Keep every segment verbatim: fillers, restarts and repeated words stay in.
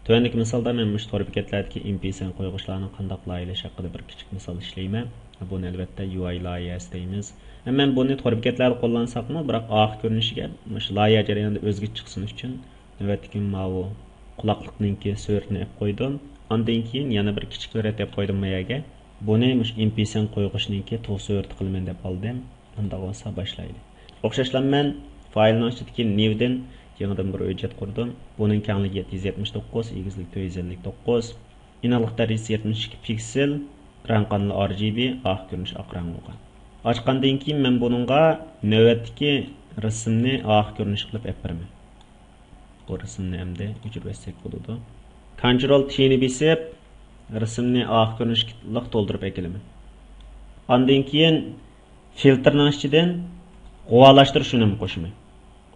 تۆۋەندىكى مىسالدا مەن مۇشۇ تور بېكەتلەردىكى ئېم پى سەن قويغۇچلارنى قانداق لايىھەلەش ھەققىدە بىر كىچىك مىسال ئىشلەيمەن. بۇنى ئەلۋەتتە يۇ ئاي لايىھەسى دەيمىز. مەن بۇنى تور بېكەتلەردە قوللانساقمۇ، بىراق ئارقا كۆرۈنۈشىگە مۇشۇ لايىھە جەريانىدا ئۆزگىچە چىقسۇن ئۈچۈن، نۆۋەتتىكى ماۋۇ قۇلاقلىقنىڭكى سۈرىتىنى ئېلىپ قويدۇم. ئاندىن كېيىن يەنە بىر كىچىك سۈرەت ئېلىپ قويدۇم بۇ يەرگە. بۇنى مۇشۇ ئېم پى سەن قويغۇچنىڭكى تۇغ سۈرىتى قىلىمەن دەپ ئالدىم. ئۇنداق بولسا باشلايلى. ئوخشاشلا مەن فايلنىڭ ئىچىدىكى نيۇدىن يېڭىدىن بىر ھۆججەت قۇردۇم. بۇنىڭ كەڭلىكى يەتتە يۈز يەتمىش توققۇز، ئېگىزلىك تۆت يۈز ئەللىك توققۇز، ئېنىقلىق دەرىجىسى يەتمىش ئىككى پىكسېل، رەڭ قانىلى ئار جى بى، ئارقا كۆرۈنۈش ئاق رەڭ بولغان. ئاچقاندىن كېيىن مەن بۇنىڭغا نۆۋەتتىكى رەسىمنى ئارقا كۆرۈنۈش قىلىپ ئېلىپ بېرىمەن. بۇ رەسىمنى ئەمدى ئۆچۈرۈۋەتسەك بولىدۇ. كونترول تى نى بېسىپ، رەسىمنى ئارقا كۆرۈنۈشلۈك تولدۇرۇپ ئەكېلىمەن. ئاندىن كېيىن فىلتىرنىڭ ئىچىدىن غۇۋالاشتۇرۇش ئۈنۈمى قوشىمەن.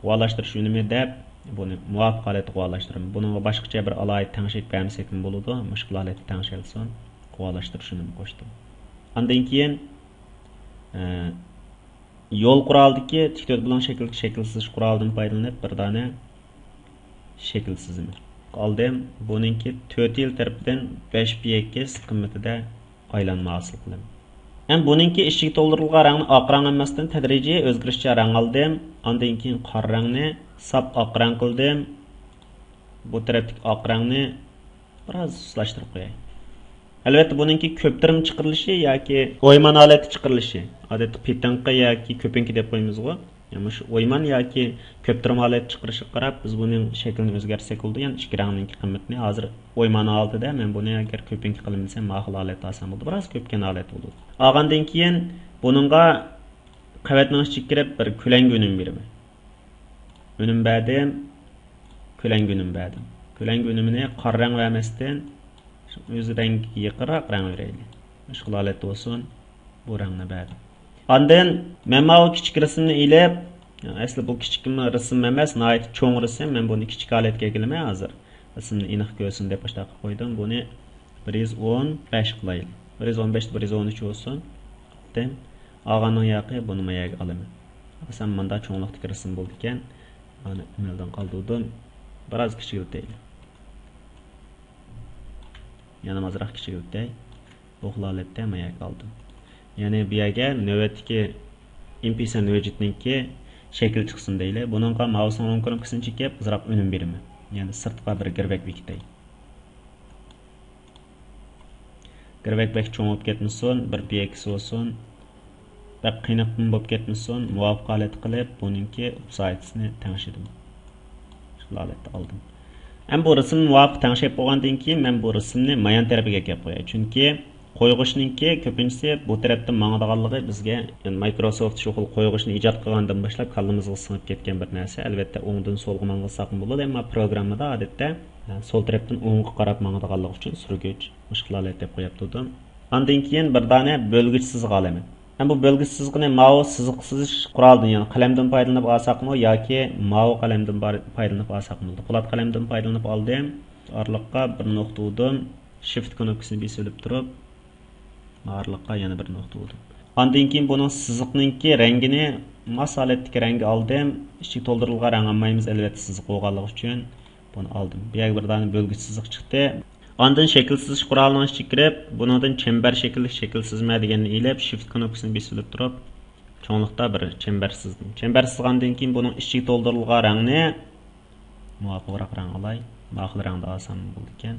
غۇۋالاشتۇرۇش ئۈنۈمى دەپ، بۇنى مۇۋاپىق ھالەتتە غۇۋالاشتۇرىمەن. بۇنىڭغا باشقىچە بىر ئالاھىدە تەڭشەپ بەرمىسەكمۇ بولىدۇ. مۇشۇ ھالەتتە تەڭشەلسۇن. غۇۋالاشتۇرۇش ئۈنۈمى قوشتۇم. ئاندىن كېيىن، ئە، يول قورالىدىكى تىك تۆت بۇلۇڭ شەكىل، شەكىل سىزىش قورالىدىن پايدىلىنىپ، بىر دانە شەكىل سىزىمەن. ئالدىم. بۇنىڭكى تۆت يىل تەرىپىدىن بەش پى ئېكس قىممىتىدە ئايلانما ھاسىل قىلىمەن. ھەم بۇنىڭكى ئىچىگە تولدۇرۇلغان رەڭنى ئاق رەڭ ئەمەستىن تەدرىجىي ئۆزگىرىشچان رەڭ ئالدىم. ئاندىن كېيىن قارا رەڭنى ساپ ئاق رەڭ قىلدىم. بۇ تەرەپتىكى ئاق رەڭنى بىراز سۇسلاشتۇرۇپ قوياي. ئەلۋەتتە، بۇنىڭكى كۆپتۈرمە چىقىرىلىشى ياكى ئويمان ھالەتتە چىقىرىلىشى، ئادەتتە پېتىنقى ياكى كۆپۈنكى دەپ قويىمىزغۇ. يا مۇشۇ ئويمان ياكى كۆپتۈرمە ھالەتتە چىقىرىشىغا قاراپ، بىز بۇنىڭ شەكلىنى ئۆزگەرتسەك بولىدۇ. يەنى ئىككى رەڭنىڭكى قىممىتىنى ھازىر ئويمان ھالىتىدە، مەن بۇنى ئەگەر كۆپۈنكى قىلىمەن دېسەم، ماقۇل ھالەتتە ئالسام بولىدۇ. بىراز كۆپكەن ھالەتتە بولىدۇ. ئالغاندىن كېيىن بۇنىڭغا قەۋەتنىڭ ئىچىگە كىرىپ بىر كۆلەڭگە ئۈنۈم بېرىمەن. ئۈنۈم بەردىم. كۆلەڭگە ئۈنۈم بەردىم. كۆلەڭگە ئۈنۈمىنى قارا رەڭ بەرمەستىن، شۇ ئۆز رەڭگىگە يېقىنراق رەڭ بېرەيلى. مۇشۇ خىل ھالەتتە بولسۇن. بۇ رەڭنى بەردىم. ئاندىن مەن ماۋۇ كىچىك رەسىمنى ئېلىپ، ئەسلى بۇ كىچىك رەسىم ئەمەس، ناھايىتى چوڭ رەسىم. مەن بۇنى كىچىك ھالەتكە ئەكېلىمەن ھازىر. رەسىمنى ئېنىق كۆرسۇن دەپ ئاشۇنداق قىلىپ قويدۇم. بۇنى بىر يۈز ئون بەش قىلايلى. بىر يۈز ئون بەش، بىر يۈز ئون ئۈچ بولسۇن. ئالدىم. ئالغاننىڭ ياقى بۇنى ما يەرگە ئالىمەن. ئاسان مۇندا چوڭلۇقتىكى رەسىم بولىدىكەن. مانا ئەمەلدىن قالدۇردۇم. بىراز كىچىكلىتەيلى. يەنە ئازراق كىچىكلىتەي. بۇ خىل ھالەتتە ما يەرگە ئالدىم. يەنى بۇ يەرگە نۆۋەتتىكى ئېم پى سەن ھۆججىتىنىڭكى شەكلى چىقسۇن دەيلى. بۇنىڭغا مائۇسنىڭ ئوڭ كۇنۇپكىسىنى چېكىپ، ئازراق ئۈنۈم بېرىمەن. يەنى سىرتقا بىر گىرۋەك بېكىتەي. گىرۋەك بەك چوڭ بولۇپ كەتمىسۇن، بىر پى ئېكس بولسۇن. بەك قېنىقمۇ بولۇپ كەتمىسۇن، مۇۋاپىق ھالەتتە قىلىپ، بۇنىڭكى ئوپسايدىسىنى تەڭشىدىم. شۇ ھالەتتە ئالدىم. ھەم بۇ رەسىمنى مۇۋاپىق تەڭشەپ بولغاندىن كېيىن، مەن بۇ رەسىمنى مايان تەرىپىگە ئەكەپ قوياي. چۈنكى قويغۇچنىڭكى كۆپىنچىسى بۇ تەرەپتىن ماڭىدىغانلىقى بىزگە، يەنى مايكروسوفت شۇ خىل قويغۇچنى ئىجاد قىلغاندىن باشلاپ كاللىمىزغا سىڭىپ كەتكەن بىر نەرسە. ئەلۋەتتە، ئوڭدىن سولغا ماڭغۇزساقمۇ بولىدۇ، ئەمما پروگراممىدا ئادەتتە، ھە، سول تەرەپتىن ئوڭغا قاراپ ماڭىدىغانلىقى ئۈچۈن سۈرگۈچ مۇشۇ خىل ھالەتتە دەپ قويۇپ تۇردۇم. ئاندىن كېيىن بىر دانە بۆلگۈچ سىزىق ئالىمەن. ھەم بۇ بۆلگۈچ سىزىقنى ماۋۇ سىزىق سىزىش قورالىدىن، يەنى قەلەمدىن پايدىلىنىپ ئالساقمۇ ياكى ماۋۇ قەلەمدىن بار-، پايدىلىنىپ ئالساقمۇ بولىدۇ. پولات قەلەمدىن پايدىلىنىپ ئالدىم. ئارىلىققا بىر نۇقتا ئۇردۇم. شىفت كۇنۇپكىسىنى بېسىۋېلىپ تۇرۇپ، ئارىلىققا يەنە بىر نۇقتا ئۇردۇم. ئاندىن كېيىن بۇنىڭ سىزىقنىڭكى رەڭگىنى ماس ھالەتتىكى رەڭگە ئالدىم. ئىچىگە تولدۇرۇلغان رەڭ ئالمايمىز، ئەلۋەتتە سىزىق بولغانلىقى ئۈچۈن. بۇنى ئالدىم. بۇ يەرگە بىر دانە بۆلگۈچ سىزىق چىقتى. ئاندىن شەكىل سىزىش قورالىنىڭ ئىچىگە كىرىپ، بۇنىڭدىن چەمبەر شەكىللىك شەكىل سىزمە دېگەننى ئېلىپ، شىفت كۇنۇپكىسىنى بېسىۋېلىپ تۇرۇپ، چوڭلۇقتا بىر چەمبەر سىزدىم. چەمبەر سىزغاندىن كېيىن بۇنىڭ ئىچىگە تولدۇرۇلغان رەڭنى مۇۋاپىقراق رەڭ ئالاي. ماقۇل رەڭدە ئالسام بولىدىكەن.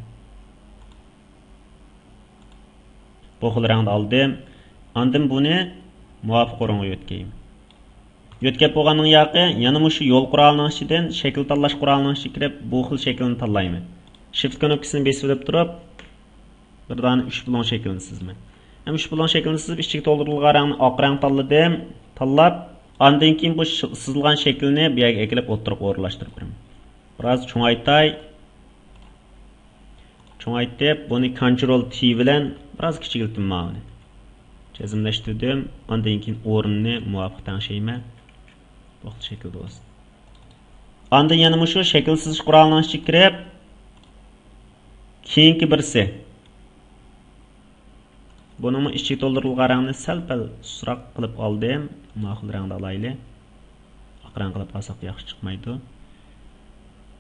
بۇ خىل رەڭدە ئالدىم. ئاندىن بۇنى مۇۋاپىق ئورۇنغا يۆتكەيمەن. يۆتكەپ بولغاندىن ياقى يەنە مۇشۇ يول قورالىنىڭ ئىچىدىن شەكىل تاللاش قورالىنىڭ ئىچىگە كىرىپ، بۇ خىل شەكىلنى تاللايمەن. شىفت كۇنۇپكىسىنى بېسىۋېلىپ تۇرۇپ، بىر دانە ئۈچ بۇلۇڭ شەكلىنى سىزىمەن. ھەم ئۈچ بۇلۇڭ شەكلىنى سىزىپ، ئىچىگە تولدۇرۇلغان رەڭنى ئاق رەڭ تاللىدىم. تاللاپ، ئاندىن كېيىن بۇ ش-، سىزىلغان شەكىلنى بۇ يەرگە ئەكېلىپ ئوتتۇرىغا ئورۇنلاشتۇرۇپ بېرىمەن. بىراز چوڭايتاي. چوڭايتىپ، بۇنى كونترول تى بىلەن بىراز كىچىكلىتىمەن ماۋۇنى. جەزملەشتۈردۈم. ئاندىن كېيىن ئورنىنى مۇۋاپىق تەڭشەيمەن. بۇ خىل شەكىلدە بولسۇن. ئاندىن يەنە مۇشۇ شەكىل سىزىش قورالىنىڭ ئىچىگە كىرىپ، كېيىنكى بىرسى. بۇنىڭمۇ ئىچىگە تولدۇرۇلغان رەڭنى سەل-پەل سۇسراق قىلىپ ئالدىم. ماقۇل رەڭدە ئالايلى. ئاق رەڭ قىلىپ ئالساق ياخشى چىقمايدۇ.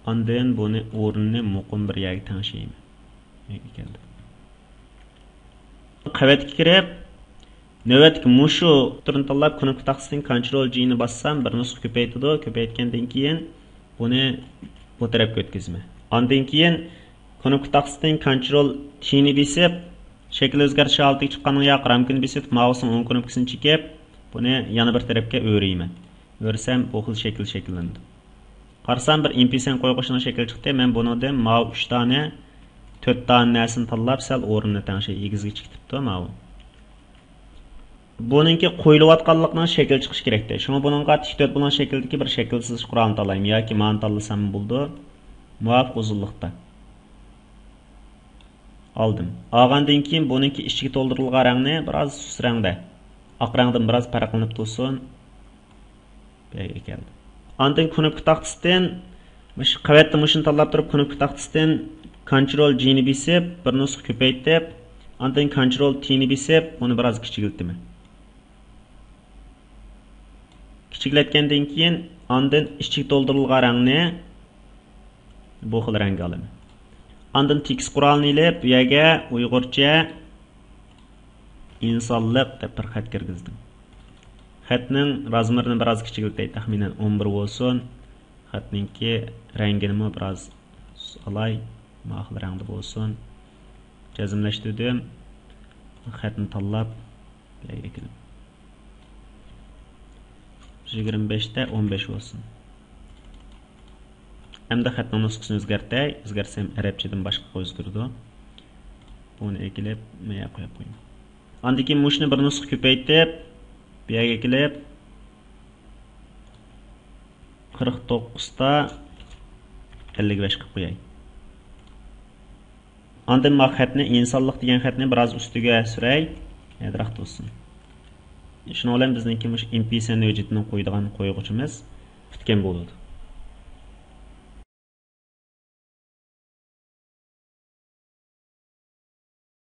ئاندىن بۇنى ئورنىنى مۇقىم بىر يەرگە تەڭشەيمەن. يەرگە كەلدى. قەۋەتكە كىرىپ، نۆۋەتتىكى مۇشۇ تۈرنى تاللاپ، كۇنۇپكا تاختىسىدىن كونترول جى نى باسسام، بىر نۇسخا كۆپەيتىدۇ. كۆپەيتكەندىن كېيىن بۇنى بۇ تەرەپكە ئۆتكۈزىمەن. ئاندىن كېيىن كۇنۇپكا تاختىسىدىن كونترول تى نى بېسىپ، شەكىل ئۆزگەرتىش ھالىتىگە چىققاندىن ياق رامكىنى بېسىپ، مائۇسنىڭ ئوڭ كۇنۇپكىسىنى چېكىپ، بۇنى يەنە بىر تەرەپكە ئۆرۈيمەن. ئۆرسەم، بۇ خىل شەكىل شەكىللىنىدۇ. قارىسام، بىر ئېمپىسەن قويغۇچنىڭ شەكلى چىقتى. مەن بۇنىڭدىن ماۋۇ ئۈچ دانە، تۆت دانە نەرسىنى تاللاپ، سەل ئورنىنى تەڭشەي، ئېگىزگە چىقىپ كېتىپتۇ ماۋۇ. بۇنىڭكى قويۇلۇۋاتقانلىقنىڭ شەكلى چىقىش كېرەكتە. شۇڭا بۇنىڭغا تىك تۆت بۇلۇڭ شەكلىدىكى بىر شەكىل سىزىش قورالىنى تاللايمەن ياكى مانى تاللىسام بولىدۇ. مۇۋاپىق ئۇزۇنلۇقتا. ئالدىم. ئالغاندىن كېيىن بۇنىڭكى ئىچىگە تولدۇرۇلغان رەڭنى بىراز سۇس رەڭدە، ئاق رەڭدىن بىراز پەرقلىنىپ تۇرسۇن. بۇ يەرگە كەلدى. ئاندىن كۇنۇپكا تاختىسىدىن مۇشۇ قەۋەتتە مۇشۇنى تاللاپ تۇرۇپ، كۇنۇپكا تاختىسىدىن كونترول جى نى بېسىپ، بىر نۇسخا كۆپەيتىپ، ئاندىن كونترول تى نى بېسىپ، بۇنى بىراز كىچىكلىتىمەن. كىچىكلەتكەندىن كېيىن، ئاندىن ئىچىگە تولدۇرۇلغان رەڭنى بۇ خىل رەڭگە ئالىمەن. ئاندىن تېكىست قورالىنى ئېلىپ، بۇ يەرگە ئۇيغۇرچە ئىنسانلىق دەپ بىر خەت كىرگۈزدۈم. خەتنىڭ رازمېرىنى بىراز كىچىكلىتەي، تەخمىنەن ئون بىر بولسۇن. خەتنىڭكى رەڭگىنىمۇ بىراز سۇس ئالاي، ماخىل رەڭدە بولسۇن. جەزملەشتۈردۈم. خەتنى تاللاپ، بۇ يەرگە كېلىپ، يىگىرمە بەشتە ئون بەش بولسۇن. ئەمدى خەتنىڭ نۇسخىسىنى ئۆزگەرتەي. ئۆزگەرتسەم، ئەرەبچىدىن باشقىغا ئۆزگىرىدۇ. بۇنى ئەكېلىپ، مۇيەرگە قويۇپ قويۇڭ. ئاندىن كېيىن مۇشۇنى بىر نۇسخا كۆپەيتىپ، بۇ يەرگە كېلىپ، قىرىق توققۇزدا ئەللىك بەش قىلىپ قوياي. ئاندىن ما خەتنى، ئىنسانلىق دېگەن خەتنى بىراز ئۈستىگە سۈرەي. يادراق تۇرسۇن. شۇنىڭ بىلەن بىزنىڭكى مۇشۇ ئېمپىسەن ھۆججىتىنىڭ قويىدىغان قويغۇچىمىز پۈتكەن بولىدۇ.